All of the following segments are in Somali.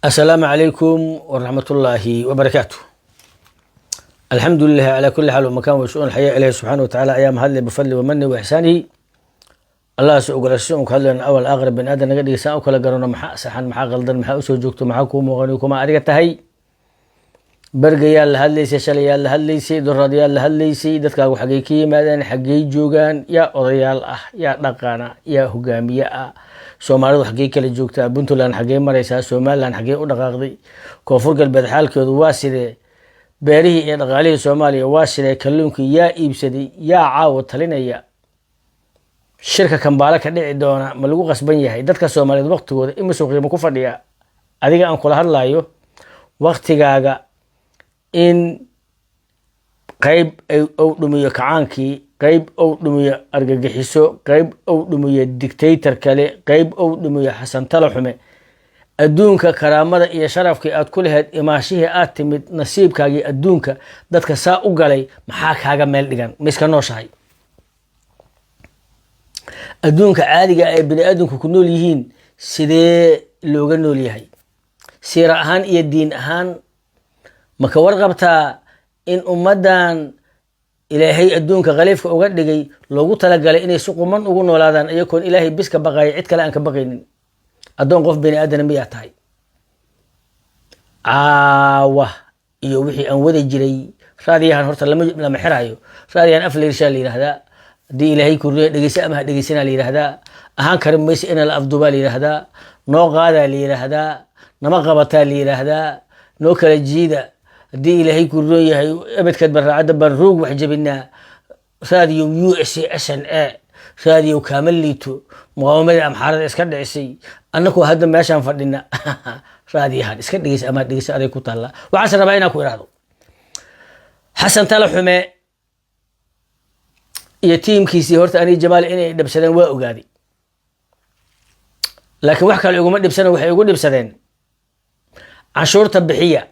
Asalaamu calaykum waraxmatullaahi wabarakaatu. Alxamdu lilahi calaa kuli xaal wamakan wa shu'un xayaa. Ilahi subxaana watacaala ayaa mahadle bifadli wamani wa ixsaanihi. Allahas ogolasho un ka hadlayno awal aakhir bani aadan naga dhigay saan u kala garano maxaa saxan, maxaa qaldan, maxaa usoo joogto, maxaa kuu muuqan, kuma adiga tahay. Bergayaa la hadlaysay, shalayaa la hadlaysay, doraadyaa la hadlaysay. Dadkaagu xaggey ka yimaadeen, xaggey joogaan? Yaa odayaal ah, yaa dhaqana, yaa hogaamiye ah? Soomaalidu xaggey kala joogtaa? Puntland xaggey maraysaa? Somaliland xaggey u dhaqaaqday? Koonfur Galbeed xaalkeedu waa sidee? Beerihii iyo dhaqaalihii Soomaaliya waa sidee? Kalluunkii yaa iibsaday? Yaa caawa talinaya? Shirka Kambaale ka dhici doona ma lagu qasban yahay? Dadka Soomaaliyeed waqtigooda imisuu qiimo ku fadhiya? Adiga aan kula hadlayo, waqtigaaga in qeyb ou dhumiyo kacaankii, qeyb ou dhumiyo argagixiso, qeyb ou dhumiyo dictator kale, qeyb ou dhumiyo Xasan Talo Xume, adduunka karaamada iyo sharafkii aad ku lahayd imaashihii aad timid, nasiibkaagii adduunka dadka saa u galay, maxaa kaaga meel dhigan? Ma iska nooshahay? Adduunka caadiga ay bini aadamku ku nool yihiin sidee looga nool yahay, siira ahaan iyo diin ahaan? Ma ka warqabtaa in ummaddan Ilaahay adduunka khaliifka uga dhigay loogu talagalay inay si quman ugu noolaadaan, iyagoon Ilaahay bis ka baqaya, cid kale aan ka baqaynin? Addoon qof bini aadana miyaa tahay? Caawa iyo wixii aan wada jiray, raadiyahan horta lama xiraayo. Raadiyahan afleershaa la yidhaahdaa. Haddii Ilaahay kuriya, dhegeysa ama ha dhegeysanaa la yidhaahdaa. Ahaan kari maysa ina la afduubaa la yidhaahdaa. Noo qaadaa la yidhaahdaa. Nama qabataa la yidhaahdaa. Noo kala jiida. Haddii Ilaahay ku roon yahay, ebedkeed baraacadda baan roog wax jabinaa. Raadiyo USSNA, raadiyo kaama liito. Muqaawamadii Amxaarada iska dhicisay, annakoo hadda meeshaan fadhina. Raadiyahan iska dhegeysa ama dhegeysa, aday ku taallaa. Waxaase rabaa inaan ku idhaahdo, Xasan Tala Xume iyo tiimkiisii horta aniga Jamaal inay dhibsadeen waa ogaaday, laakiin wax kale iguma dhibsana. Waxay igu dhibsadeen canshuurta bixiya,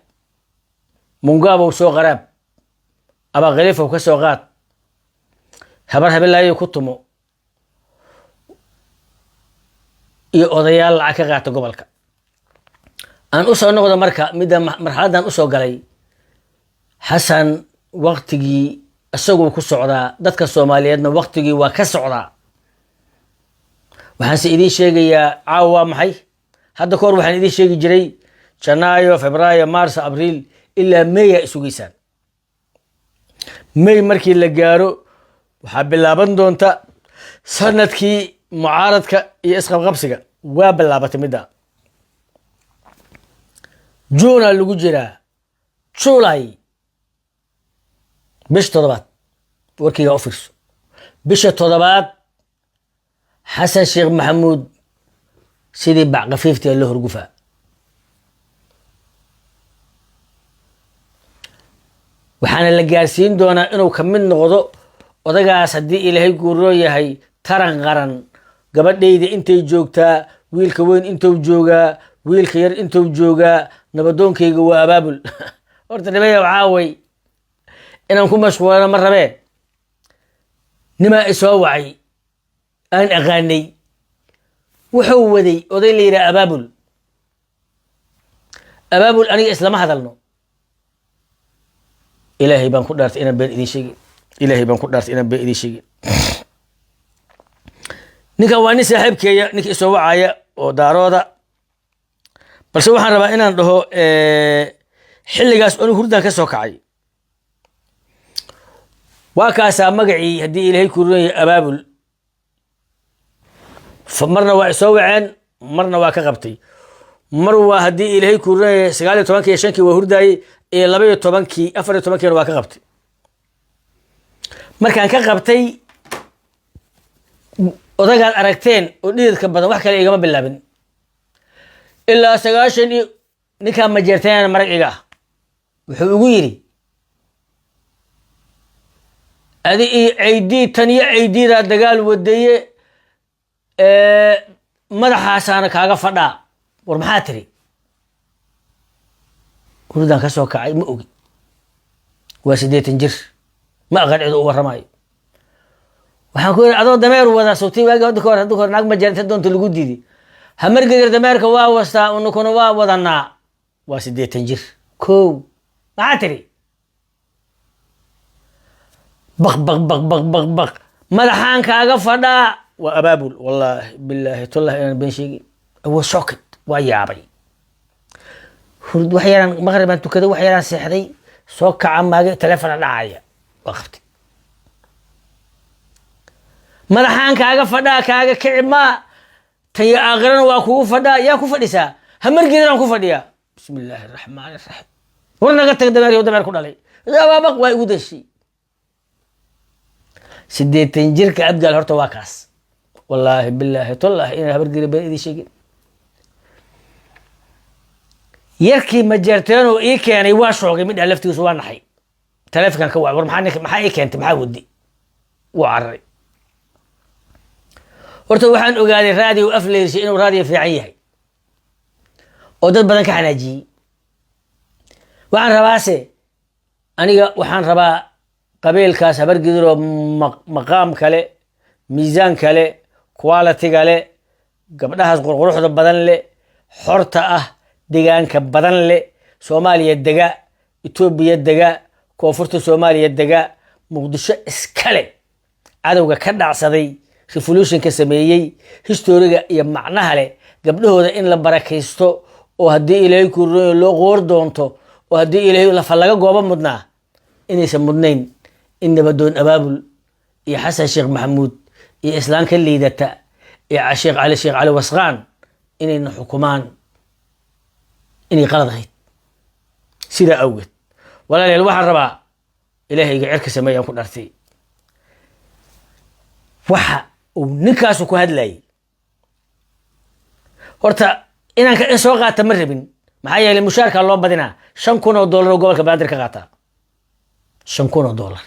mungaabow soo qaraab, abaa khaliifow ka soo qaad, habar habelaayo ku tumo, iyo odayaal lacag ka qaata gobolka. Aan usoo noqdo marka midda marxaladdan usoo galay. Xasan waktigii isaguu ku socdaa, dadka Soomaaliyeedna waktigii waa ka socdaa. Waxaanse idiin sheegayaa caawa waa maxay. Hadda ka hor waxaan idiin sheegi jiray Janaayo, Febraayo, Maarso, Abriil ilaa Meya isugeysaan. May markii la gaaro waxaa bilaaban doonta sanadkii mucaaradka iyo isqabqabsiga. Waa bilaabatay midda. Juuna lagu jiraa, Julay, bisha toddobaad. Warkeyga u fiirso. Bisha toddobaad Xasan Sheekh Maxamuud sidii backafiiftia loo horgufaa. Waxaana la gaarsiin doonaa inuu ka mid noqdo odagaas, haddii Ilaahay guuroo yahay, taran qaran. Gabadhayda intay joogtaa, wiilka weyn intuu joogaa, wiilka yar intuu joogaa, nabadoonkayga waa abaabul. Horta dhibaya waxaa way inaan ku mashquulana ma rabee. Nimaa isoo wacay aan aqaanay, wuxuu waday oday la yidhaha Abaabul. Abaabul aniga islama hadalno. Ilaahay baan ku dhaartay inaan been idiin sheegin. Ilaahay baan ku dhaartay inaan been idiin sheegin. Ninkan waa nin saaxiibkeeya, ninka isoo wacaya oo Daarooda. Balse waxaan rabaa inaan dhaho, xilligaas anigu hurdaan ka soo kacay. Waa kaasaa magacii, haddii Ilaahay ku ron yahay, Abaabul. Marna waa isoo waceen, marna waa ka qabtay. Mar waa, haddii Ilaahay ku ron yahay, 19-kii iyo shankii waa hurdaayey, iyo 12-kii, 14-kiina waa ka qabtay. Markaan ka qabtay, odagaad aragteen oo dhididka badan wax kale igama bilaabin ilaa 90 iyo ninkaa majeerteenana marag iga ah. Wuxuu igu yidhi, adi iyo Ceydii tan iyo Ceydiidaa dagaal wadaye, madaxaasaana kaaga fadhaa. War maxaa tiri? Hurdaan ka soo kacay, ma ogi. Waa 80 jir, ma aqaan cid u warramayo. Waxaan ku yidhi, adoo dameer wada sawti waagi hadda kahor, hadda kahor naag ma jeerta doonta lagu diiday. Hamargedir dameerka waa wastaa, unukuna waa wadanaa. Waa 80 jir. Kow, maxaa tiri? Baq baq baq baq baq baq, madaxaan kaaga fadhaa. Waa abaabul. Wallaahi, bilaahi, tallahi inaan been sheegin. Waa shocked, waa yaabay. Hurd wax yaraan, maqribaan tukaday, wax yaraan seexday, soo kaca maage, telefona dhacaya, waa qabtay. Madaxaan kaaga fadhaa, kaaga kici maa, tayo aakhirana waa kugu fadhaa. Yaa ku fadhisaa? Hamargeedanaan ku fadhiyaa. Bismi illaahi araxmaan iraxiim. War naga tag, dameer yo dameer ku dhalay. Abaabaq waa igu dashay. 80 jirka Abgaal horta waa kaas. Wallaahi, bilaahi, tallahi inaan Habargeeda been idin sheegin. Yarkii majeerteenoo ii keenay waa shoogay midhaa laftigiisu, waa naxay. Taleefonkan ka wac, war maxaa ninka, maxaa ii keentay, maxaa wadi? Wuu cararay. Horta waxaan ogaaday raadiyo afleershay inuu raadiyo fiican yahay oo dad badan ka xanaajiyey. Waxaan rabaase aniga, waxaan rabaa qabiilkaas Habargidiroo maqaam kale, miisaan kale, quality gale, gabdhahaas qurquruxda badan leh, xorta ah, degaanka badan leh, Soomaaliya dega, Etoobiya dega, koonfurta Soomaaliya dega, Muqdisho iskale, cadowga ka dhacsaday, revolutionka sameeyey, history ga iyo macnaha leh, gabdhahooda in la barakaysto oo haddii Ilaahay kuroyo loo qoor doonto oo haddii Ilaahay lafa laga goobo mudnaa, inaysan mudnayn in Nabadoon Abaabul iyo Xasan Sheekh Maxamuud iyo islaan ka liidata iyo Sheekh Cali, Sheekh Cali Wasqaan inayna xukumaan, inay qalad ahayd. Sidaa awgeed, walaalayaal, waxaan rabaa, Ilaahayga cirka sameeyaan ku dhartay, waxa uu ninkaasu ku hadlayay horta inaan in soo qaata ma rabin. Maxaa yeelay mushaarkaa loo badinaa, $5,000 oo gobolka Banaadir ka qaataa, $5,000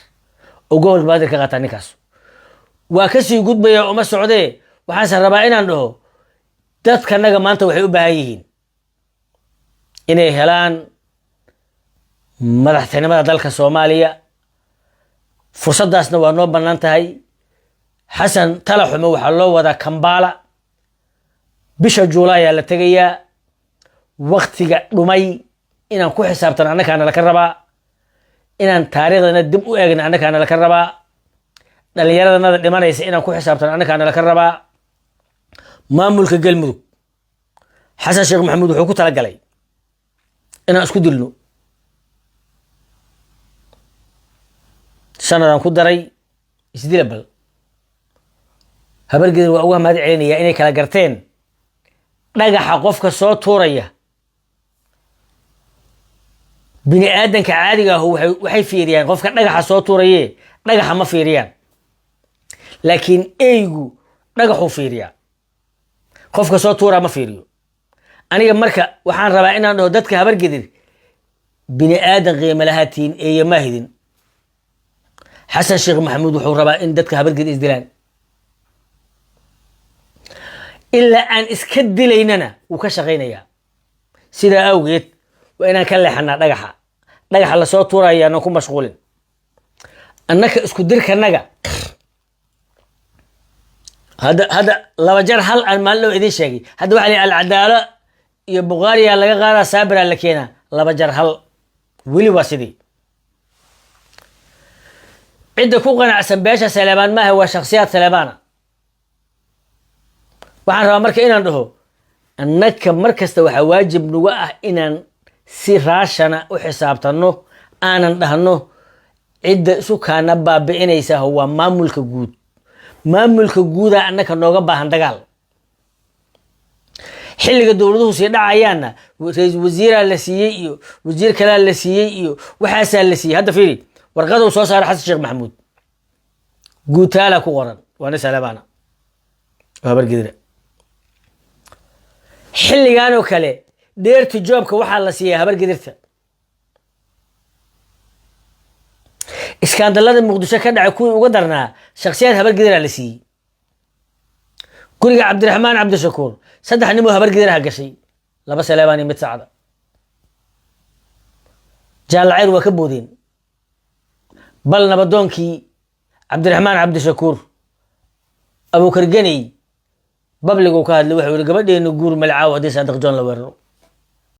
oo gobolka Banaadir ka qaataa ninkaas. Waa kasii gudbaya, uma socdee. Waxaanse rabaa inaan dhaho, dadkanaga maanta waxay u baahan yihiin inay helaan madaxtinimada dalka Soomaaliya. Fursaddaasna waa noo bannaan tahay. Xasan talaxume waxaa loo wadaa Kambala, bisha Juulaayaa la tegayaa. Waktiga dhumay inaan ku xisaabtano annakaana laka rabaa, inaan taariikhdana dib u eegna annakaana laka rabaa, dhallinyaradanada dhimanaysa inaan ku xisaabtano annakaana laka rabaa. Maamulka Galmudug, Xasan Sheekh Maxamuud wuxuu ku talagalay inaan isku dilno. Sanadaan ku daray isdila. Bal Habargedan waa uga mahad celinayaa inay kala garteen dhagaxa qofka soo tuuraya. Bini aadanka caadiga ahu waxay fiiriyaan qofka dhagaxa soo tuuraye, dhagaxa ma fiiriyaan, laakiin eygu dhagaxuu fiiriyaa, qofka soo tuuraa ma fiiriyo. Aniga marka waxaan rabaa inaan dhaho dadka Habargedir, bini aadan qiimo lahaatiin, eeye maahidin. Xasan Sheekh Maxamuud wuxuu rabaa in dadka Habargedir isdilaan. Ilaa aan iska dilaynana wuu ka shaqaynayaa. Sidaa awgeed waa inaan ka leexanaa dhagaxa, dhagaxa lasoo tuuraya aanan ku mashquulin. Annaka isku dirkanaga hadda laba jar hal aan maalin dhow idin sheegay. Hadda waxa la yidhi Alcadaalo iyo Bukhaariyaa laga qaadaa, Saabiraa la keenaa. Laba jar hal weli waa sidii. Cidda ku qanacsan beesha Saleebaan maaha, waa shaksiyaad Saleebaana. Waxaan rabaa marka inaan dhaho, annaka mar kasta waxaa waajib nagu ah inaan si raashana u xisaabtanno, aanan dhahno cidda isu kaana baabi'inaysa waa maamulka guud. Maamulka guudaa annaka nooga baahan dagaal. Xilliga dowladuhu sii dhacayaanna ra-iisul wasiiraa la siiyey iyo wasiir kalaa la siiyey iyo waxaasaa la siiyey. Hadda fiiri warqaduu soo saaray Xasan Sheekh Maxamuud, Guutaala ku qoran, waa nin Salebaana oo Habargidira. Xilligan oo kale dheerti joobka waxaa la siiyaa Habargidirta. Iskaandalada Muqdisho ka dhacay kuwii uga darnaa shaksiyaad Habargidiraa la siiyey. Guriga Cabdiraxmaan Cabdishakuur saddex nimoo Habargidiraha gashay, laba Saleebaan iyo mid Sacda. Jaalaceyr waa ka boodeen. Bal nabadoonkii Cabdiraxmaan Cabdishakuur, Abuukar Geney, babligu ka hadlay, wuxuu yihi gabadheena guur malcaaw haddii Saadiq John la weeraro.